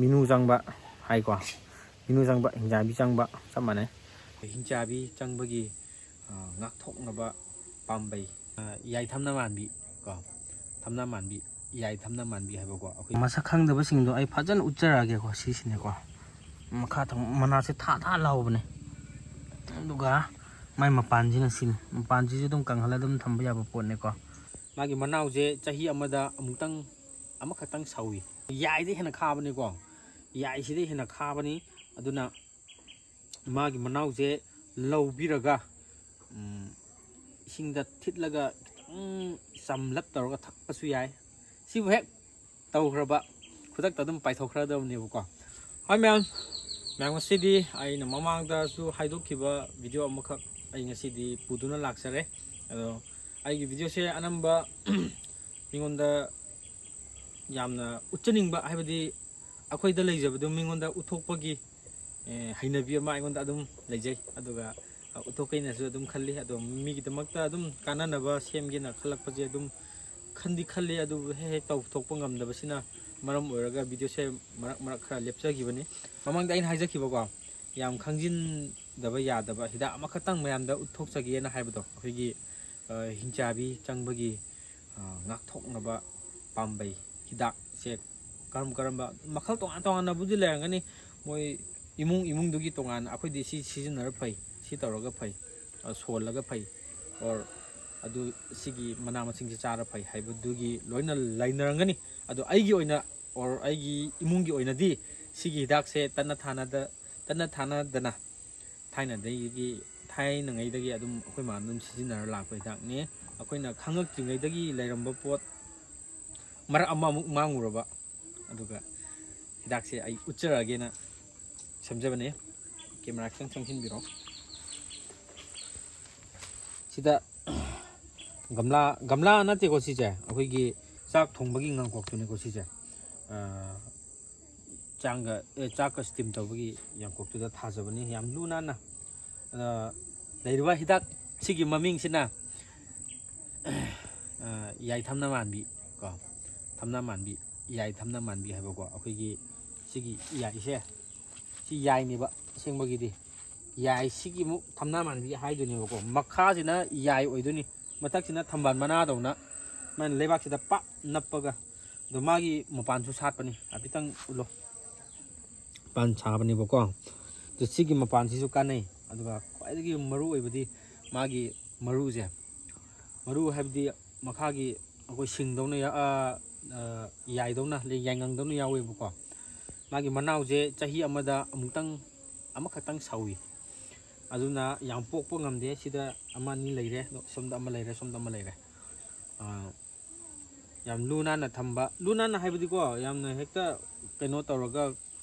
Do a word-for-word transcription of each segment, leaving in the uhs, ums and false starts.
ꯃꯤꯅꯨ ꯆꯪꯕ ꯍꯥꯏꯀꯣ, ꯃꯤꯅꯨ ꯆꯪꯕ, ꯍꯤꯡꯆꯥꯕꯤ ꯆꯪꯕ ꯆꯞ ꯃꯥꯟꯅꯩ꯫ ꯍꯤꯡꯆꯥꯕꯤ ꯆꯪꯕꯒꯤ, ꯑ, ꯉꯥꯛꯊꯣꯛꯅꯕ ꯄꯥꯝꯕꯩ, ꯑ, ꯌꯥꯏꯊꯝꯅ ꯃꯥꯟꯕꯤ ꯀꯣ, ꯊꯝꯅ ꯃꯥꯟꯕꯤ, ꯌꯥꯏꯊꯝꯅ ꯃꯥꯟꯕꯤ ꯍꯥꯏꯕꯀꯣ꯫ ꯑꯩꯈꯣꯏ ꯃꯁꯛ ꯈꯪꯗꯕꯁꯤꯡꯗꯣ ꯑꯩ ꯐꯖꯅ ꯎꯠꯆꯔꯛꯑꯒꯦꯀꯣ꯫ ꯁꯤꯁꯤꯅꯦꯀꯣ, ꯃꯈꯥ ꯊꯪ-, ꯃꯅꯥꯁꯦ ꯊꯥ ꯊꯥ ꯂꯥꯎꯕꯅꯦ, ꯑꯗꯨꯒ ꯃꯥꯏ ꯃꯄꯥꯟꯁꯤꯅ ꯁꯤꯅꯤ꯫ ꯃꯄꯥꯟꯁꯤꯁꯨ ꯑꯗꯨꯝ ꯀꯪꯍꯜꯂ ꯑꯗꯨꯝ ꯊꯝꯕ ꯌꯥꯕ ꯄꯣꯠꯅꯦꯀꯣ꯫ ꯃꯥꯒꯤ ꯃꯅꯥꯎꯁꯦ ꯆꯍꯤ ꯑꯃꯗ ꯑꯃꯨꯛꯇꯪ, ꯑꯃꯈꯛꯇꯪ ꯁꯧꯏ꯫ ꯌꯥꯏꯗꯩ ꯍꯦꯟꯅ ꯈꯥꯕꯅꯤꯀꯣ, ꯌꯥꯏꯁꯤꯗꯩ ꯍꯦꯟꯅ ꯈꯥꯕꯅꯤ꯫ ꯑꯗꯨꯅ ꯃꯥꯒꯤ ꯃꯅꯥꯎꯁꯦ ꯂꯧꯕꯤꯔꯒ, ꯎꯝ, ꯏꯁꯤꯡꯗ ꯊꯤꯠꯂꯒ ꯈꯤꯇꯪ ꯆꯝꯂꯞ ꯇꯧꯔꯒ ꯊꯛꯄꯁꯨ ꯌꯥꯏ꯫ ꯁꯤꯕꯨ ꯍꯦꯛ ꯇꯧꯈ꯭ꯔꯕ, ꯈꯨꯗꯛꯇ ꯑꯗꯨꯝ ꯄꯥꯏꯊꯣꯛꯈ꯭ꯔꯗꯕꯅꯦꯕꯀꯣ꯫ ꯍꯣꯏ ꯃꯌꯥꯝ, ꯃꯌꯥꯝ, ꯉꯁꯤꯗꯤ ꯑꯩꯅ ꯃꯃꯥꯡꯗꯁꯨ ꯍꯥꯏꯗꯣꯛꯈꯤꯕ ꯚꯤꯗꯤꯑꯣ ꯑꯃꯈꯛ ꯑꯩ ꯉꯁꯤꯗꯤ ꯄꯨꯗꯨꯅ ꯂꯥꯛꯆꯔꯦ꯫ ꯑꯗꯣ ꯑꯩꯒꯤ ꯚꯤꯗꯤꯑꯣꯁꯦ ꯑꯅꯝꯕ ꯃꯤꯉꯣꯟꯗ ꯌꯥꯝꯅ ꯎꯠꯆꯅꯤꯡꯕ, ꯍꯥꯏꯕꯗꯤ ꯑꯩꯈꯣꯏꯗ ꯂꯩꯖꯕꯗꯨ ꯃꯤꯉꯣꯟꯗ ꯎꯠꯊꯣꯛꯄꯒꯤ, ꯑꯦ, ꯍꯩꯅꯕꯤ ꯑꯃ ꯑꯩꯉꯣꯟꯗ ꯑꯗꯨꯝ ꯂꯩꯖꯩ꯫ ꯑꯗꯨꯒ, ꯑ, ꯎꯠꯊꯣꯛꯀꯦꯅꯁꯨ ꯑꯗꯨꯝ ꯈꯜꯂꯤ꯫ ꯑꯗꯣ ꯃꯤꯒꯤꯗꯃꯛꯇ ꯑꯗꯨꯝ ꯀꯥꯟꯅꯅꯕ ꯁꯦꯝꯒꯦꯅ ꯈꯜꯂꯛꯄꯁꯦ ꯑꯗꯨꯝ ꯈꯟꯗꯤ ꯈꯜꯂꯤ, ꯑꯗꯨꯕꯨ ꯍꯦꯛ ꯍꯦꯛ ꯇꯧꯊꯣꯛꯄ ꯉꯝꯗꯕꯁꯤꯅ ꯃꯔꯝ ꯑꯣꯏꯔꯒ ꯚꯤꯗꯤꯑꯣꯁꯦ ꯃꯔꯛ ꯃꯔꯛ ꯈꯔ ꯂꯦꯞꯆꯈꯤꯕꯅꯤ꯫ ꯃꯃꯥꯡꯗ ꯑꯩꯅ ꯍꯥꯏꯖꯈꯤꯕꯀꯣ, ꯌꯥꯝ ꯈꯪꯖꯤꯟꯗꯕ ꯌꯥꯗꯕ ꯍꯤꯗꯥꯛ ꯑꯃꯈꯛꯇꯪ ꯃꯌꯥꯝꯗ ꯎꯠꯊꯣꯛꯆꯒꯦꯅ ꯍꯥꯏꯕꯗꯣ, ꯑꯩꯈꯣꯏꯒꯤ, ꯑ, ꯍꯤꯡꯆꯥꯕꯤ ꯆꯪꯕꯒꯤ, ꯑ, ꯉꯥꯛꯊꯣꯛꯅꯕ ꯄꯥꯝꯕꯩ ꯍꯤꯗꯥꯛꯁꯦ ꯀꯔꯝ ꯀꯔꯝꯕ, ꯃꯈꯜ ꯇꯣꯉꯥꯟ ꯇꯣꯉꯥꯟꯅꯕꯨꯗꯤ ꯂꯩꯔꯝꯒꯅꯤ, ꯃꯣꯏ ꯏꯃꯨꯡ ꯏꯃꯨꯡꯗꯨꯒꯤ ꯇꯣꯉꯥꯟꯅ, ꯑꯩꯈꯣꯏꯗꯤ ꯁꯤ ꯁꯤꯖꯤꯟꯅꯔ ꯐꯩ, ꯁꯤ ꯇꯧꯔꯒ ꯐꯩ, ꯑ, ꯁꯣꯜꯂꯒ ꯐꯩ, or ꯑꯗꯨ ꯁꯤꯒꯤ ꯃꯅꯥ ꯃꯁꯤꯡꯁꯤ ꯆꯥꯔ ꯐꯩ ꯍꯥꯏꯕꯗꯨꯒꯤ ꯂꯣꯏꯅ ꯂꯩꯅꯔꯝꯒꯅꯤ꯫ ꯑꯗꯣ ꯑꯩꯒꯤ ꯑꯣꯏꯅ, or ꯑꯩꯒꯤ ꯏꯃꯨꯡꯒꯤ ꯑꯣꯏꯅꯗꯤ ꯁꯤꯒꯤ ꯍꯤꯗꯥꯛꯁꯦ ꯇꯠꯅ ꯊꯥꯅꯗ-, ꯇꯠꯅ ꯊꯥꯅꯗꯅ ꯊꯥꯏꯅꯗꯒꯤ, ꯊꯥꯏꯅꯉꯩꯗꯒꯤ ꯑꯗꯨꯝ ꯑꯩꯈꯣꯏ ꯃꯥꯅ ꯑꯗꯨꯝ ꯁꯤꯖꯤꯟꯅꯔ ꯂꯥꯛꯄ ꯍꯤꯗꯥꯛꯅꯦ꯫ ꯑꯩꯈꯣꯏꯅ ꯈꯪꯉꯛꯇ꯭ꯔꯤꯉꯩꯗꯒꯤ ꯂꯩꯔꯝꯕ ꯄꯣꯠ ꯃꯔꯛ ꯑꯃ ꯑꯃꯨꯛ ꯃꯥꯡꯉꯨꯔꯕ, ꯑꯗꯨꯒ ꯍꯤꯗꯥꯛꯁꯦ ꯑꯩ ꯎꯠꯆꯔꯛꯑꯒꯦꯅ ꯁꯦꯝꯖꯕꯅꯦ꯫ ꯀꯦꯃꯦꯔꯥ ꯈꯤꯇꯪ ꯆꯪꯁꯤꯟꯕꯤꯔꯣ꯫ ꯁꯤꯗ ꯒꯝꯂꯥ, ꯒꯝꯂꯥ ꯅꯠꯇꯦꯀꯣ ꯁꯤꯁꯦ, ꯑꯩꯈꯣꯏꯒꯤ ꯆꯥꯛ ꯊꯣꯡꯕꯒꯤ ꯉꯥꯡꯀꯣꯛꯇꯨꯅꯤꯀꯣ ꯁꯤꯁꯦ꯫ ꯑ, ꯆꯥꯡꯒ, ꯑꯦ, ꯆꯥꯛꯀ steam ꯇꯧꯕꯒꯤ ꯌꯥꯡꯀꯣꯛꯇꯨꯗ ꯊꯥꯖꯕꯅꯤ, ꯌꯥꯝ ꯂꯨ ꯅꯥꯟꯅ꯫ ꯑꯗ ꯂꯩꯔꯤꯕ ꯍꯤꯗꯥꯛ ꯁꯤꯒꯤ ꯃꯃꯤꯡꯁꯤꯅ, ꯑ, ꯌꯥꯏ ꯊꯝꯅ ꯃꯥꯟꯕꯤ ꯀꯣ, ꯊꯝꯅ ꯃꯥꯟꯕꯤ, ꯌꯥꯏ ꯊꯝꯅ ꯃꯥꯟꯕꯤ ꯍꯥꯏꯕꯀꯣ꯫ ꯑꯩꯈꯣꯏꯒꯤ ꯁꯤꯒꯤ ꯌꯥꯏꯁꯦ, ꯁꯤ ꯌꯥꯏꯅꯦꯕ ꯑꯁꯦꯡꯕꯒꯤꯗꯤ꯫ ꯌꯥꯏꯁꯤꯒꯤ ꯑꯃꯨꯛ ꯊꯝꯅꯥ ꯃꯥꯟꯕꯤ ꯍꯥꯏꯗꯣꯏꯅꯦꯕꯀꯣ꯫ ꯃꯈꯥꯁꯤꯅ ꯌꯥꯏ ꯑꯣꯏꯗꯣꯏꯅꯤ, ꯃꯊꯛꯁꯤꯅ ꯊꯝꯕꯥꯜ ꯃꯅꯥꯗꯧꯅ ꯃꯥꯅ ꯂꯩꯕꯥꯛꯁꯤꯗ ꯄꯥꯛ ꯅꯞꯄꯒ꯫ ꯑꯗꯣ ꯃꯥꯒꯤ ꯃꯄꯥꯟꯁꯨ ꯁꯥꯠꯄꯅꯤ, ꯍꯥꯏꯐꯦꯠꯇꯪ ꯎꯠꯂꯣ꯫ ꯃꯄꯥꯟ ꯁꯥꯕꯅꯦꯕꯀꯣ꯫ ꯑꯗꯣ ꯁꯤꯒꯤ ꯃꯄꯥꯟꯁꯤꯁꯨ ꯀꯥꯟꯅꯩ꯫ ꯑꯗꯨꯒ ꯈ꯭ꯋꯥꯏꯗꯒꯤ ꯃꯔꯨ ꯑꯣꯏꯕꯗꯤ ꯃꯥꯒꯤ ꯃꯔꯨꯁꯦ꯫ ꯃꯔꯨ ꯍꯥꯏꯕꯗꯤ ꯃꯈꯥꯒꯤ ꯑꯩꯈꯣꯏ ꯁꯤꯡꯗꯧꯅ ꯌꯥ-, ꯑ, ꯑ, ꯌꯥꯏꯗꯧꯅ, ꯂꯩ-, ꯌꯥꯏꯉꯪꯗꯧꯅ ꯌꯥꯎꯋꯦꯕꯀꯣ꯫ ꯃꯥꯒꯤ ꯃꯅꯥꯎꯁꯦ ꯆꯍꯤ ꯑꯃꯗ ꯑꯃꯨꯛꯇꯪ, ꯑꯃꯈꯛꯇꯪ ꯁꯧꯏ꯫ ꯑꯗꯨꯅ ꯌꯥꯝ ꯄꯣꯛꯄ ꯉꯝꯗꯦ꯫ ꯁꯤꯗ ꯑꯃ ꯑꯅꯤ ꯂꯩꯔꯦ, ꯁꯣꯝꯗ ꯑꯃ ꯂꯩꯔꯦ, ꯁꯣꯝꯗ ꯑꯃ ꯂꯩꯔꯦ꯫ ꯑ, ꯌꯥꯝ ꯂꯨ ꯅꯥꯟꯅ ꯊꯝꯕ, ꯂꯨ ꯅꯥꯟꯅ ꯍꯥꯏꯕꯗꯤꯀꯣ, ꯌꯥꯝꯅ ꯍꯦꯛꯇ ꯀꯩꯅꯣ ꯇꯧꯔꯒ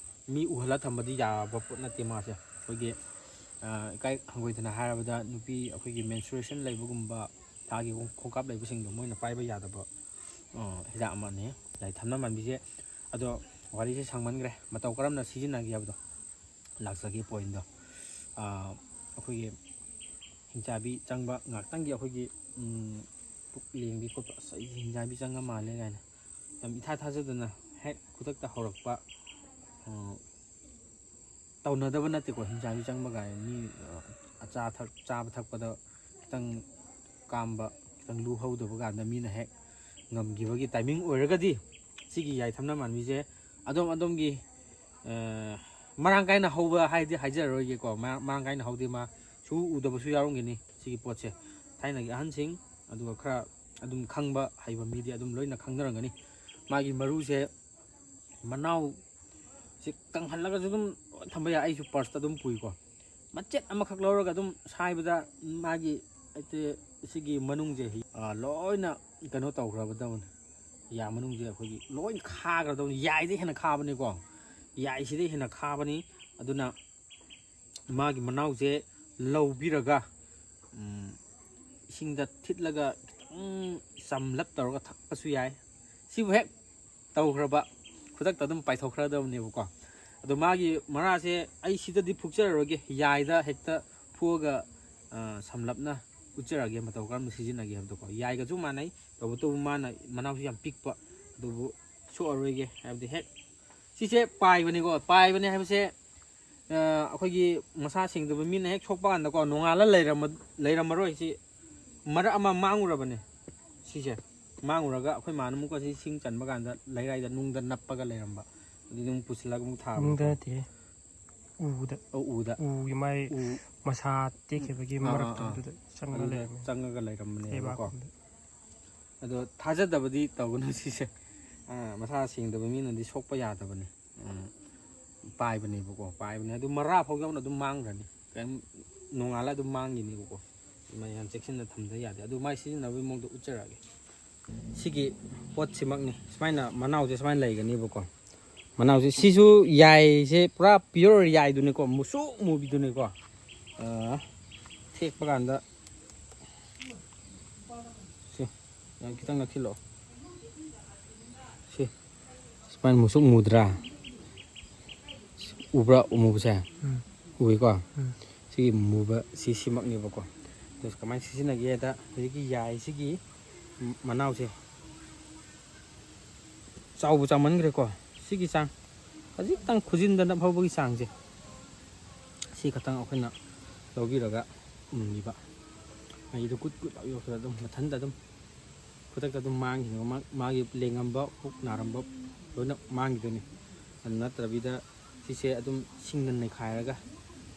ꯃꯤ ꯎꯍꯜꯂ ꯊꯝꯕꯗꯤ ꯌꯥꯕ ꯄꯣꯠ ꯅꯠꯇꯦ ꯃꯥꯁꯦ꯫ ꯑꯩꯈꯣꯏꯒꯤ, ꯑ, ꯏꯀꯥꯏ ꯍꯪꯒꯣꯏꯗꯅ ꯍꯥꯏꯔꯕꯗ, ꯅꯨꯄꯤ ꯑꯩꯈꯣꯏꯒꯤ menstruation ꯂꯩꯕꯒꯨꯝꯕ, ꯊꯥꯒꯤ ꯈꯣꯡ-, ꯈꯣꯡꯀꯥꯞ ꯂꯩꯕꯁꯤꯡꯗꯣ ꯃꯣꯏꯅ ꯄꯥꯏꯕ ꯌꯥꯗꯕ, ꯑ, ꯍꯤꯗꯥꯛ ꯑꯃꯅꯤ ꯌꯥꯏ ꯊꯝꯅꯥ ꯃꯥꯟꯕꯤꯁꯦ꯫ ꯑꯗꯣ ꯋꯥꯔꯤꯁꯦ ꯁꯥꯡꯃꯟꯈ꯭ꯔꯦ, ꯃꯇꯧ ꯀꯔꯝꯅ ꯁꯤꯖꯤꯟꯅꯒꯦ ꯍꯥꯏꯕꯗꯣ ꯂꯥꯛꯆꯒꯦ ꯄꯣꯏꯟꯗꯣ꯫ ꯑ, ꯑꯩꯈꯣꯏꯒꯤ ꯍꯤꯡꯆꯥꯕꯤ ꯆꯪꯕ ꯉꯥꯛꯇꯪꯒꯤ ꯑꯩꯈꯣꯏꯒꯤ, ꯎꯝ, ꯄꯨꯛ ꯂꯦꯡꯕꯤ ꯈꯣꯠꯄ, "ꯑꯁ, ꯑꯩꯁꯦ ꯍꯤꯡꯆꯥꯕꯤ ꯆꯪꯉ ꯃꯥꯜꯂꯦ" ꯀꯥꯏꯅ ꯌꯥꯝ ꯏꯊꯥ ꯊꯥꯖꯗꯅ ꯍꯦꯛ ꯈꯨꯗꯛꯇ ꯍꯧꯔꯛꯄ, ꯑ, ꯇꯧꯅꯗꯕ ꯅꯠꯇꯦꯀꯣ꯫ ꯍꯤꯡꯆꯥꯕꯤ ꯆꯪꯕ ꯀꯥꯏ ꯃꯤ, ꯑ, ꯑꯆꯥ ꯑꯊꯛ, ꯆꯥꯕ ꯊꯛꯄꯗ ꯈꯤꯇꯪ ꯀꯥꯝꯕ, ꯈꯤꯇꯪ ꯂꯨꯍꯧꯗꯕ ꯀꯥꯟꯗ ꯃꯤꯅ ꯍꯦꯛ ꯉꯝꯈꯤꯕꯒꯤ timing ꯑꯣꯏꯔꯒꯗꯤ, ꯁꯤꯒꯤ ꯌꯥꯏ ꯊꯝꯅꯥ ꯃꯥꯟꯕꯤꯁꯦ ꯑꯗꯣꯝ ꯑꯗꯣꯝꯒꯤ, ꯑ, ꯃꯔꯥꯡ ꯀꯥꯏꯅ ꯍꯧꯕ ꯍꯥꯏꯗꯤ ꯍꯥꯏꯖꯔꯔꯣꯏꯒꯦꯀꯣ꯫ ꯃꯔꯥꯡ, ꯃꯔꯥꯡ ꯀꯥꯏꯅ ꯍꯧꯗꯦ, ꯃꯥ ꯁꯨ ꯎꯗꯕꯁꯨ ꯌꯥꯎꯔꯝꯒꯅꯤ ꯁꯤꯒꯤ ꯄꯣꯠꯁꯦ꯫ ꯊꯥꯏꯅꯒꯤ ꯑꯍꯟꯁꯤꯡ, ꯑꯗꯨꯒ ꯈꯔ ꯑꯗꯨꯝ ꯈꯪꯕ ꯍꯩꯕ ꯃꯤꯗꯤ ꯑꯗꯨꯝ ꯂꯣꯏꯅ ꯈꯪꯅꯔꯝꯒꯅꯤ꯫ ꯃꯥꯒꯤ ꯃꯔꯨꯁꯦ, ꯃꯅꯥꯎꯁꯦ ꯀꯪꯍꯜꯂꯒꯁꯨ ꯑꯗꯨꯝ ꯊꯝꯕ ꯌꯥꯏ꯫ ꯑꯩꯁꯨ purseꯇ ꯑꯗꯨꯝ ꯄꯨꯏꯀꯣ꯫ ꯃꯆꯦꯠ ꯑꯃꯈꯛ ꯂꯧꯔꯒ ꯑꯗꯨꯝ ꯁꯥꯏꯕꯗ ꯃꯥꯒꯤ, ꯍꯥꯏꯗꯤ, ꯁꯤꯒꯤ ꯃꯅꯨꯡꯁꯦ, ꯑ, ꯂꯣꯏꯅ ꯀꯩꯅꯣ ꯇꯧꯈ꯭ꯔꯕꯗꯧꯅꯤ꯫ ꯌꯥ ꯃꯅꯨꯡꯁꯦ ꯑꯩꯈꯣꯏꯒꯤ ꯂꯣꯏ ꯈꯥꯈ꯭ꯔꯗꯧꯅꯤ꯫ ꯌꯥꯏꯗꯩ ꯍꯦꯟꯅ ꯈꯥꯕꯅꯤꯀꯣ꯫ ꯌꯥꯏꯁꯤꯗꯩ ꯍꯦꯟꯅ ꯈꯥꯕꯅꯤ꯫ ꯑꯗꯨꯅ ꯃꯥꯒꯤ ꯃꯅꯥꯎꯁꯦ ꯂꯧꯕꯤꯔꯒ, ꯎꯝ, ꯏꯁꯤꯡꯗ ꯊꯤꯠꯂꯒ ꯈꯤꯇꯪ ꯆꯝꯂꯞ ꯇꯧꯔꯒ ꯊꯛꯄꯁꯨ ꯌꯥꯏ꯫ ꯁꯤꯕꯨ ꯍꯦꯛ ꯇꯧꯈ꯭ꯔꯕ, ꯈꯨꯗꯛꯇ ꯑꯗꯨꯝ ꯄꯥꯏꯊꯣꯛꯈ꯭ꯔꯗꯕꯅꯦꯕꯀꯣ꯫ ꯑꯗꯣ ꯃꯥꯒꯤ ꯃꯔꯥꯁꯦ ꯑꯩ ꯁꯤꯗꯗꯤ ꯐꯨꯛꯆꯔꯔꯣꯏꯒꯦ, ꯌꯥꯏꯗ ꯍꯦꯛꯇ ꯐꯨꯛꯑꯒ, ꯑ, ꯁꯝꯂꯞꯅ ꯎꯠꯆꯔꯒꯦ, ꯃꯇꯧ ꯀꯔꯝꯅ ꯁꯤꯖꯤꯟꯅꯒꯦ ꯍꯥꯏꯕꯗꯣꯀꯣ꯫ ꯌꯥꯏꯒꯁꯨ ꯃꯥꯟꯅꯩ, ꯇꯧꯕꯇꯕꯨ ꯃꯥꯅ ꯃꯅꯥꯎꯁꯤ ꯌꯥꯝ ꯄꯤꯛꯄ, ꯑꯗꯨꯕꯨ ꯁꯣꯛꯑꯔꯣꯏꯒꯦ, ꯍꯥꯏꯕꯗꯤ ꯍꯦꯛ ꯁꯤꯁꯦ ꯄꯥꯏꯕꯅꯤꯀꯣ꯫ ꯄꯥꯏꯕꯅꯤ ꯍꯥꯏꯕꯁꯦ, ꯑ, ꯑꯩꯈꯣꯏꯒꯤ ꯃꯁꯥ ꯁꯦꯡꯗꯕ ꯃꯤꯅ ꯍꯦꯛ ꯁꯣꯛꯄ ꯀꯥꯟꯗꯀꯣ, ꯅꯣꯡꯉꯥꯜꯂ ꯂꯩꯔꯝꯃ-, ꯂꯩꯔꯝꯃꯔꯣꯏ꯫ ꯁꯤ ꯃꯔꯛ ꯑꯃ ꯃꯥꯡꯉꯨꯔꯕꯅꯦ꯫ ꯁꯤꯁꯦ ꯃꯥꯡꯉꯨꯔꯒ ꯑꯩꯈꯣꯏ ꯃꯥꯅ ꯑꯃꯨꯛꯀ ꯁꯤ ꯁꯤꯡ ꯆꯟꯕ ꯀꯥꯟꯗ ꯂꯩꯔꯥꯏꯗ ꯅꯨꯡꯗ ꯅꯞꯄꯒ ꯂꯩꯔꯝꯕ꯫ ꯑꯗꯨꯗꯤ ꯑꯗꯨꯝ ꯄꯨꯁꯤꯜꯂꯒ ꯑꯃꯨꯛ ꯊꯥꯕꯅꯤꯀꯣ꯫ ꯅꯨꯡꯗ ꯅꯠꯇꯦ, ꯎꯗ꯫ ꯑ, ꯎꯗ꯫ ꯎꯒꯤ ꯃꯥꯏ ꯎ꯫ ꯃꯁꯥ ꯇꯦꯛꯈꯤꯕꯒꯤ ꯑꯥ, ꯑꯥ, ꯃꯔꯛꯇ ꯑꯥ꯫ ꯑꯗꯨꯗ ꯆꯪꯉ ꯑꯗꯨꯗ ꯂꯩꯔꯝꯃꯦ꯫ ꯆꯪꯉꯒ ꯂꯩꯔꯝꯕꯅꯦꯕꯀꯣ꯫ ꯂꯩꯕꯥꯛꯀꯨꯝꯕꯗ꯫ ꯑꯗꯣ ꯊꯥꯖꯗꯕꯗꯤ ꯇꯧꯒꯅꯨ ꯁꯤꯁꯦ꯫ ꯑ, ꯃꯁꯥ ꯁꯦꯡꯗꯕ ꯃꯤꯅꯗꯤ ꯁꯣꯛꯄ ꯌꯥꯗꯕꯅꯤ꯫ ꯎꯝ, ꯄꯥꯏꯕꯅꯦꯕꯀꯣ, ꯄꯥꯏꯕꯅꯦ꯫ ꯑꯗꯨ ꯃꯔꯥ ꯐꯥꯎ ꯌꯥꯎꯅ ꯑꯗꯨꯝ ꯃꯥꯡꯈ꯭ꯔꯅꯤ꯫ ꯀꯩꯝ, ꯅꯣꯡꯉꯥꯜꯂ ꯑꯗꯨꯝ ꯃꯥꯡꯈꯤꯅꯦꯕꯀꯣ꯫ ꯃꯌꯥꯝ ꯆꯦꯛꯁꯤꯟꯅ ꯊꯝꯗ ꯌꯥꯗꯦ꯫ ꯑꯗꯨ ꯃꯥꯏ ꯁꯤꯖꯤꯟꯅꯕꯒꯤ ꯃꯑꯣꯡꯗꯣ ꯎꯠꯆꯔꯛꯑꯒꯦ꯫ ꯁꯤꯒꯤ ꯄꯣꯠꯁꯤꯃꯛꯅꯤ꯫ ꯁꯨꯃꯥꯏꯅ ꯃꯅꯥꯎꯁꯦ ꯁꯨꯃꯥꯏꯅ ꯂꯩꯒꯅꯦꯕꯀꯣ꯫ ꯃꯅꯥꯎꯁꯦ, ꯁꯤꯁꯨ ꯌꯥꯏꯁꯦ ꯄꯨꯔꯥ pure ꯌꯥꯏꯗꯨꯅꯤꯀꯣ, ꯃꯨꯁꯨꯛ ꯃꯨꯕꯤꯗꯨꯅꯤꯀꯣ꯫ ꯑ, ꯊꯦꯛꯄ ꯀꯥꯟꯗ ꯁꯤ, ꯌꯥꯝ ꯈꯤꯇꯪ ꯅꯛꯁꯤꯜꯂꯛꯑꯣ꯫ ꯁꯤ, ꯁꯨꯃꯥꯏꯅ ꯃꯨꯁꯨꯛ ꯃꯨꯗ꯭ꯔꯥ? ꯎꯕ꯭ꯔꯥ ꯑꯃꯨꯕꯁꯦ? ꯎꯝ꯫ ꯎꯏꯀꯣ? ꯎꯝ꯫ ꯁꯤꯒꯤ ꯃꯨꯕ ꯁꯤ ꯁꯤꯃꯛꯅꯦꯕꯀꯣ꯫ ꯑꯗꯨ ꯀꯃꯥꯏꯅ ꯁꯤꯖꯤꯟꯅꯒꯦꯗ, ꯍꯧꯖꯤꯛꯀꯤ ꯌꯥꯏꯁꯤꯒꯤ ꯃꯅꯥꯎꯁꯦ ꯆꯥꯎꯕ ꯆꯥꯎꯃꯟꯈ꯭ꯔꯦꯀꯣ꯫ ꯁꯤꯒꯤ ꯆꯥꯡ, ꯈꯖꯤꯛꯇꯪ ꯈꯨꯖꯤꯟꯗ ꯅꯞꯍꯧꯕꯒꯤ ꯆꯥꯡꯁꯦ, ꯁꯤ ꯈꯛꯇꯪ ꯑꯩꯈꯣꯏꯅ ꯂꯧꯕꯤꯔꯒ ꯎꯝꯕꯤꯕ꯫ ꯃꯩꯗꯣ ꯀꯨꯠ ꯀꯨꯠ ꯂꯥꯎ ꯌꯧꯈ꯭ꯔꯦ, ꯑꯗꯨꯝ ꯃꯊꯟꯇ ꯑꯗꯨꯝ ꯈꯨꯗꯛꯇ ꯑꯗꯨꯝ ꯃꯥꯡꯈꯤꯅꯦꯕ꯫ ꯃꯥ-, ꯃꯥꯒꯤ ꯂꯦꯡꯉꯝꯕ, ꯄꯨꯛ ꯅꯥꯔꯝꯕ ꯂꯣꯏꯅ ꯃꯥꯡꯈꯤꯗꯣꯏꯅꯤ꯫ ꯑꯗꯨ ꯅꯠꯇ꯭ꯔꯕꯤꯗ ꯁꯤꯁꯦ ꯑꯗꯨꯝ ꯁꯤꯡꯅ ꯅꯩꯈꯥꯏꯔꯒ,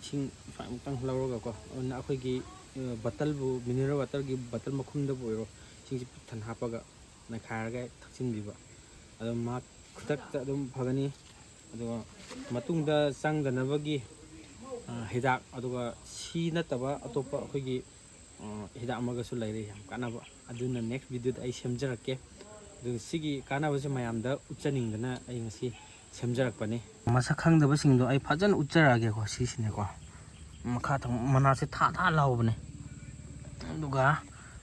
ꯏꯁꯤꯡ ꯁꯨꯃꯥꯏꯃꯨꯛꯇꯪ ꯂꯧꯔꯒꯀꯣ, ꯑꯗꯨꯅ ꯑꯩꯈꯣꯏꯒꯤ, ꯑ, ꯕꯇꯜꯕꯨ, mineral waterꯒꯤ ꯕꯇꯜ ꯃꯈꯨꯝꯗꯕꯨ ꯑꯣꯏꯔꯣ, ꯏꯁꯤꯡꯁꯦ ꯄꯤꯛ ꯊꯟꯅ ꯍꯥꯞꯄꯒ ꯅꯩꯈꯥꯏꯔꯒ ꯊꯛꯆꯤꯟꯕꯤꯕ꯫ ꯑꯗꯨꯝ ꯃꯥ ꯈꯨꯗꯛꯇ ꯑꯗꯨꯝ ꯐꯒꯅꯤ꯫ ꯑꯗꯨꯒ ꯃꯇꯨꯡꯗ ꯆꯪꯗꯅꯕꯒꯤ, ꯑ, ꯍꯤꯗꯥꯛ, ꯑꯗꯨꯒ ꯁꯤ ꯅꯠꯇꯕ ꯑꯇꯣꯞꯄ ꯑꯩꯈꯣꯏꯒꯤ, ꯑ, ꯍꯤꯗꯥꯛ ꯑꯃꯒꯁꯨ ꯂꯩꯔꯦ ꯌꯥꯝ ꯀꯥꯟꯅꯕ꯫ ꯑꯗꯨꯅ next videoꯗ ꯑꯩ ꯁꯦꯝꯖꯔꯛꯀꯦ꯫ ꯑꯗꯨꯒ ꯁꯤꯒꯤ ꯀꯥꯟꯅꯕꯁꯦ ꯃꯌꯥꯝꯗ ꯎꯠꯆꯅꯤꯡꯗꯅ ꯑꯩ ꯉꯁꯤ ꯁꯦꯝꯖꯔꯛꯄꯅꯤ꯫ ꯃꯁꯛ ꯈꯪꯗꯕꯁꯤꯡꯗꯣ ꯑꯩ ꯐꯖꯅ ꯎꯠꯆꯔꯛꯑꯒꯦꯀꯣ꯫ ꯁꯤꯁꯤꯅꯦꯀꯣ, ꯃꯈꯥ ꯊꯪꯕ ꯃꯅꯥꯁꯦ ꯊꯥ ꯊꯥ ꯂꯥꯎꯕꯅꯦ꯫ ꯑꯗꯨꯒ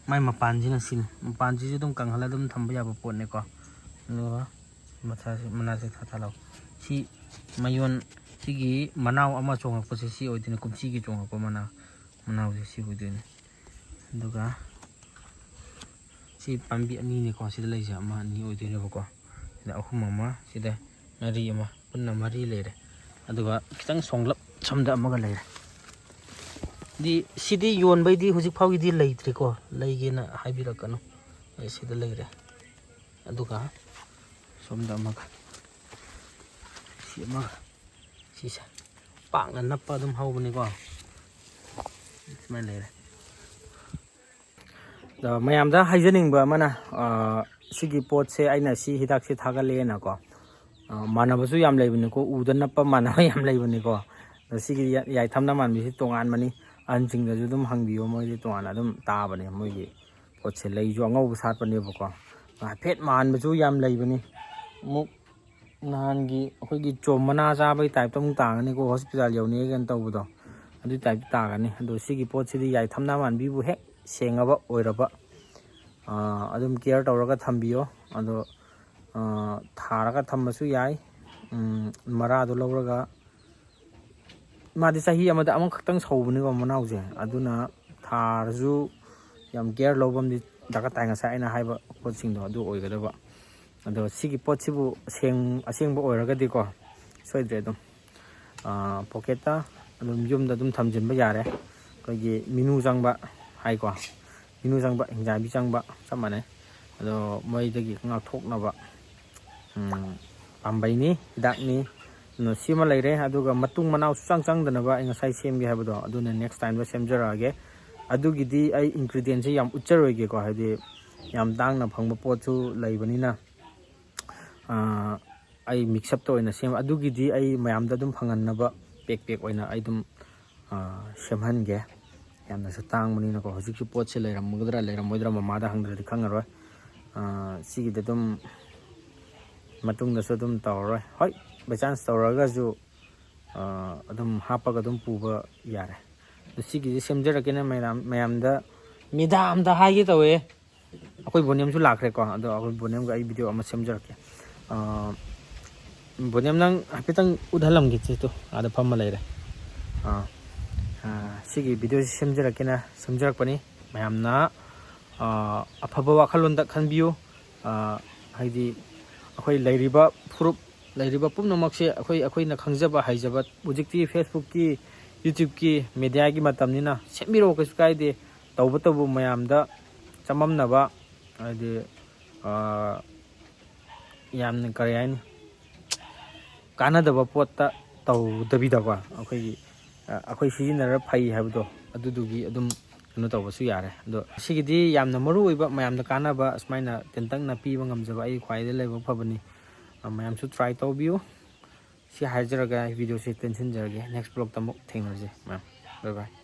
ꯃꯥꯏ ꯃꯄꯥꯟꯁꯤꯅ ꯁꯤꯅꯤ꯫ ꯃꯄꯥꯟꯁꯤꯁꯨ ꯑꯗꯨꯝ ꯀꯪꯍꯜꯂ ꯑꯗꯨꯝ ꯊꯝꯕ ꯌꯥꯕ ꯄꯣꯠꯅꯤꯀꯣ꯫ ꯑꯗꯨꯒ ꯃꯊꯥꯁꯤ-, ꯃꯅꯥꯁꯦ ꯊꯥ ꯊꯥ ꯂꯥꯎ꯫ ꯁꯤ ꯃꯌꯣꯟ, ꯁꯤꯒꯤ ꯃꯅꯥꯎ ꯑꯃ ꯆꯣꯡꯉꯛꯄꯁꯦ ꯁꯤ ꯑꯣꯏꯗꯣꯏꯅꯤ, ꯀꯨꯝꯁꯤꯒꯤ ꯆꯣꯡꯉꯛꯄ ꯃꯅꯥ, ꯃꯅꯥꯎꯁꯦ ꯁꯤ ꯑꯣꯏꯗꯣꯏꯅꯤ꯫ ꯑꯗꯨꯒ ꯁꯤ ꯄꯥꯝꯕꯤ ꯑꯅꯤꯅꯤꯀꯣ ꯁꯤꯗ ꯂꯩꯁꯦ, ꯑꯃ ꯑꯅꯤ ꯑꯣꯏꯗꯣꯏꯅꯦꯕꯀꯣ꯫ ꯁꯤꯗ ꯑꯍꯨꯝ ꯑꯃ, ꯁꯤꯗ ꯉꯥꯔꯤ ꯑꯃ, ꯄꯨꯟꯅ ꯃꯔꯤ ꯂꯩꯔꯦ꯫ ꯑꯗꯨꯒ ꯈꯤꯇꯪ ꯁꯣꯡꯂꯞ ꯁꯣꯝꯗ ꯑꯃꯒ ꯂꯩꯔꯦ꯫ ꯗꯤ ꯁꯤꯗꯤ ꯌꯣꯟꯕꯩꯗꯤ ꯍꯧꯖꯤꯛ ꯐꯥꯎꯒꯤꯗꯤ ꯂꯩꯇ꯭ꯔꯤꯀꯣ, ꯂꯩꯒꯦꯅ ꯍꯥꯏꯕꯤꯔꯛꯀꯅꯨ꯫ ꯑꯩ ꯁꯤꯗ ꯂꯩꯔꯦ꯫ ꯑꯗꯨꯒ ꯁꯣꯝꯗ ꯑꯃꯒ, ꯁꯤ ꯑꯃꯒ, ꯁꯤꯁꯦ ꯄꯥꯛꯅ ꯅꯞꯄ ꯑꯗꯨꯝ ꯍꯧꯕꯅꯤꯀꯣ꯫ ꯁꯨꯃꯥꯏꯅ ꯂꯩꯔꯦ꯫ ꯑꯗꯣ ꯃꯌꯥꯝꯗ ꯍꯥꯏꯖꯅꯤꯡꯕ ꯑꯃꯅ, ꯑ, ꯁꯤꯒꯤ ꯄꯣꯠꯁꯦ, ꯑꯩꯅ ꯁꯤ ꯍꯤꯗꯥꯛꯁꯦ ꯊꯥꯒꯠꯂꯛꯑꯦꯅꯀꯣ, ꯑ, ꯃꯥꯟꯅꯕꯁꯨ ꯌꯥꯝ ꯂꯩꯕꯅꯤꯀꯣ, ꯎꯗ ꯅꯞꯄ ꯃꯥꯟꯅꯕ ꯌꯥꯝ ꯂꯩꯕꯅꯤꯀꯣ꯫ ꯑꯗꯣ ꯁꯤꯒꯤ ꯌꯥ-, ꯌꯥꯏꯊꯝꯅ ꯃꯥꯟꯕꯤꯁꯤ ꯇꯣꯉꯥꯟꯕꯅꯤ꯫ ꯑꯍꯟꯁꯤꯡꯗꯁꯨ ꯑꯗꯨꯝ ꯍꯪꯕꯤꯌꯣ, ꯃꯣꯏꯗꯤ ꯇꯣꯉꯥꯟꯅ ꯑꯗꯨꯝ ꯇꯥꯕꯅꯦ ꯃꯣꯏꯒꯤ ꯄꯣꯠꯁꯦ꯫ ꯂꯩꯁꯨ ꯑꯉꯧꯕ ꯁꯥꯠꯄꯅꯦꯕꯀꯣ꯫ ꯍꯥꯏꯐꯦꯠ ꯃꯥꯟꯕꯁꯨ ꯌꯥꯝ ꯂꯩꯕꯅꯤ꯫ ꯑꯃꯨꯛ ꯅꯍꯥꯟꯒꯤ ꯑꯩꯈꯣꯏꯒꯤ ꯆꯣꯝ ꯃꯅꯥ ꯆꯥꯕꯒꯤ ꯇꯥꯏꯞꯇ ꯑꯃꯨꯛ ꯇꯥꯒꯅꯤꯀꯣ, ꯍꯣꯁꯄꯤꯇꯥꯜ ꯌꯧꯅꯤꯡꯉꯦ ꯀꯥꯏꯅ ꯇꯧꯕꯗꯣ, ꯑꯗꯨꯒꯤ ꯇꯥꯏꯞꯇ ꯇꯥꯒꯅꯤ꯫ ꯑꯗꯣ ꯁꯤꯒꯤ ꯄꯣꯠꯁꯤꯗꯤ ꯌꯥꯏꯊꯝꯅꯥ ꯃꯥꯟꯕꯤꯕꯨ ꯍꯦꯛ ꯁꯦꯡꯉꯕ ꯑꯣꯏꯔꯕ, ꯑꯥ, ꯑꯗꯨꯝ ꯀꯤꯌꯔ ꯇꯧꯔꯒ ꯊꯝꯕꯤꯌꯣ꯫ ꯑꯗꯣ, ꯑꯥ, ꯊꯥꯔꯒ ꯊꯝꯕꯁꯨ ꯌꯥꯏ꯫ ꯎꯝ, ꯃꯔꯥꯗꯣ ꯂꯧꯔꯒ, ꯃꯥꯗꯤ ꯆꯍꯤ ꯑꯃꯗ ꯑꯃꯈꯛꯇꯪ ꯁꯧꯕꯅꯤꯀꯣ ꯃꯅꯥꯎꯁꯦ, ꯑꯗꯨꯅ ꯊꯥꯔꯁꯨ ꯌꯥꯝ ꯀꯤꯌꯔ ꯂꯧꯕ ꯑꯃꯗꯤ ꯗꯔꯀꯥꯔ ꯇꯥꯏ, ꯉꯁꯥꯏ ꯑꯩꯅ ꯍꯥꯏꯕ ꯄꯣꯠꯁꯤꯡꯗꯣ ꯑꯗꯨ ꯑꯣꯏꯒꯗꯕ꯫ ꯑꯗꯣ ꯁꯤꯒꯤ ꯄꯣꯠꯁꯤꯕꯨ ꯑꯁꯦꯡ-, ꯑꯁꯦꯡꯕ ꯑꯣꯏꯔꯒꯗꯤꯀꯣ, ꯁꯣꯏꯗ꯭ꯔꯦ ꯑꯗꯨꯝ, ꯑꯥ, ꯄꯣꯀꯦꯠꯇ ꯑꯗꯨꯝ ꯌꯨꯝꯗ ꯑꯗꯨꯝ ꯊꯝꯖꯤꯟꯕ ꯌꯥꯔꯦ꯫ ꯑꯩꯈꯣꯏꯒꯤ ꯃꯤꯅꯨ ꯆꯪꯕ ꯍꯥꯏꯀꯣ, ꯃꯤꯅꯨ ꯆꯪꯕ, ꯍꯤꯡꯖꯥꯏꯕꯤ ꯆꯪꯕ ꯆꯞ ꯃꯥꯟꯅꯩ꯫ ꯑꯗꯣ ꯃꯣꯏꯗꯒꯤ ꯉꯥꯛꯊꯣꯛꯅꯕ, ꯎꯝ, ꯄꯥꯝꯕꯩꯅꯤ, ꯍꯤꯗꯥꯛꯅꯤ꯫ ꯑꯗꯨꯅ ꯁꯤꯃ ꯂꯩꯔꯦ꯫ ꯑꯗꯨꯒ ꯃꯇꯨꯡ ꯃꯅꯥꯎ ꯁꯨꯆꯪ ꯆꯪꯗꯅꯕ ꯑꯩ ꯉꯁꯥꯏ ꯁꯦꯝꯒꯦ ꯍꯥꯏꯕꯗꯣ, ꯑꯗꯨꯅ next timeꯗ ꯁꯦꯝꯖꯔꯛꯑꯒꯦ꯫ ꯑꯗꯨꯒꯤꯗꯤ ꯑꯩ ingredientꯁꯦ ꯌꯥꯝ ꯎꯠꯆꯔꯣꯏꯒꯦꯀꯣ, ꯍꯥꯏꯗꯤ ꯌꯥꯝ ꯇꯥꯡꯅ ꯐꯪꯕ ꯄꯣꯠꯁꯨ ꯂꯩꯕꯅꯤꯅ꯫ ꯑꯥ, ꯑꯩ mix upꯇ ꯑꯣꯏꯅ ꯁꯦꯝ-, ꯑꯗꯨꯒꯤꯗꯤ ꯑꯩ ꯃꯌꯥꯝꯗ ꯑꯗꯨꯝ ꯐꯪꯍꯟꯅꯕ pack pack ꯑꯣꯏꯅ ꯑꯩ ꯑꯗꯨꯝ, ꯑꯥ, ꯁꯦꯝꯍꯟꯒꯦ꯫ ꯌꯥꯝꯅꯁꯨ ꯇꯥꯡꯕꯅꯤꯅꯀꯣ꯫ ꯍꯧꯖꯤꯛꯁꯨ ꯄꯣꯠꯁꯦ ꯂꯩꯔꯝꯒꯗ꯭ꯔꯥ ꯂꯩꯔꯝꯃꯣꯏꯗ꯭ꯔꯥ ꯃꯃꯥꯗ ꯍꯪꯗ꯭ꯔꯗꯤ ꯈꯪꯉꯔꯣꯏ꯫ ꯑꯥ, ꯁꯤꯒꯤꯗꯤ ꯑꯗꯨꯝ ꯃꯇꯨꯡꯗꯁꯨ ꯑꯗꯨꯝ ꯇꯧꯔꯔꯣꯏ꯫ ꯍꯣꯏ, by chance ꯇꯧꯔꯒꯁꯨ, ꯑꯥ, ꯑꯗꯨꯝ ꯍꯥꯞꯄꯒ ꯑꯗꯨꯝ ꯄꯨꯕ ꯌꯥꯔꯦ꯫ ꯑꯗꯣ ꯁꯤꯒꯤꯁꯦ ꯁꯦꯝꯖꯔꯛꯀꯦꯅ ꯃꯌꯥꯝ, ꯃꯌꯥꯝꯗ, ꯃꯦꯗꯥꯝꯗ ꯍꯥꯏꯒꯦ ꯇꯧꯋꯦ꯫ ꯑꯩꯈꯣꯏ ꯕꯣꯅꯦꯝꯁꯨ ꯂꯥꯛꯈ꯭ꯔꯦꯀꯣ꯫ ꯑꯗꯣ ꯑꯩꯈꯣꯏ ꯕꯣꯅꯦꯝꯒ ꯑꯩ video ꯑꯃ ꯁꯦꯝꯖꯔꯛꯀꯦ꯫ ꯑꯥ, ꯕꯣꯅꯦꯝ, ꯅꯪ ꯍꯥꯏꯐꯦꯠꯇꯪ ꯎꯠꯍꯜꯂꯝꯒꯦ ꯆꯦ, ꯇꯨ, ꯑꯥꯗ ꯐꯝꯃ ꯂꯩꯔꯦ꯫ ꯑꯥ, ꯑꯥ, ꯁꯤꯒꯤ videoꯁꯤ ꯁꯦꯝꯖꯔꯛꯀꯦꯅ ꯁꯦꯝꯖꯔꯛꯄꯅꯤ꯫ ꯃꯌꯥꯝꯅ, ꯑꯥ, ꯑꯐꯕ ꯋꯥꯈꯜꯂꯣꯟꯗ ꯈꯟꯕꯤꯌꯨ꯫ ꯑꯥ, ꯍꯥꯏꯗꯤ ꯑꯩꯈꯣꯏ ꯂꯩꯔꯤꯕ ꯐꯨꯔꯨꯞ ꯂꯩꯔꯤꯕ ꯄꯨꯝꯅꯃꯛꯁꯦ ꯑꯩꯈꯣꯏ, ꯑꯩꯈꯣꯏꯅ ꯈꯪꯖꯕ ꯍꯩꯖꯕ, ꯍꯧꯖꯤꯛꯇꯤ Facebookꯀꯤ, YouTubeꯀꯤ, mediaꯒꯤ ꯃꯇꯝꯅꯤꯅ ꯁꯦꯝꯕꯤꯔꯛꯑꯣ, ꯀꯩꯁꯨ ꯀꯥꯏꯗꯦ꯫ ꯇꯧꯕꯇꯕꯨ ꯃꯌꯥꯝꯗ ꯆꯃꯝꯅꯕ, ꯍꯥꯏꯗꯤ, ꯑꯥ, ꯌꯥꯝꯅ, ꯀꯔꯤ ꯍꯥꯏꯅꯤ, ꯀꯥꯟꯅꯗꯕ ꯄꯣꯠꯇ ꯇꯧꯗꯕꯤꯗꯀꯣ, ꯑꯩꯈꯣꯏꯒꯤ, ꯑ, ꯑꯩꯈꯣꯏ ꯁꯤꯖꯤꯟꯅꯔ ꯐꯩ ꯍꯥꯏꯕꯗꯣ, ꯑꯗꯨꯗꯨꯒꯤ ꯑꯗꯨꯝ ꯀꯩꯅꯣ ꯇꯧꯕꯁꯨ ꯌꯥꯔꯦ꯫ ꯑꯗꯣ ꯁꯤꯒꯤꯗꯤ ꯌꯥꯝꯅ ꯃꯔꯨ ꯑꯣꯏꯕ, ꯃꯌꯥꯝꯗ ꯀꯥꯟꯅꯕ, ꯑꯁꯨꯃꯥꯏꯅ ꯇꯦꯟꯇꯛꯅ ꯄꯤꯕ ꯉꯝꯖꯕ ꯑꯩ ꯈ꯭ꯋꯥꯏꯗꯩ ꯂꯥꯏꯕꯛ ꯐꯕꯅꯤ꯫ ꯑ, ꯃꯌꯥꯝꯁꯨ try ꯇꯧꯕꯤꯌꯨ꯫ ꯁꯤ ꯍꯥꯏꯖꯔꯒ ꯑꯩ videoꯁꯦ ꯇꯦꯟꯁꯤꯟꯖꯔꯒꯦ꯫ Next vlogꯇ ꯑꯃꯨꯛ ꯊꯦꯡꯅꯔꯁꯦ ꯃꯌꯥꯝ꯫ Bye bye꯫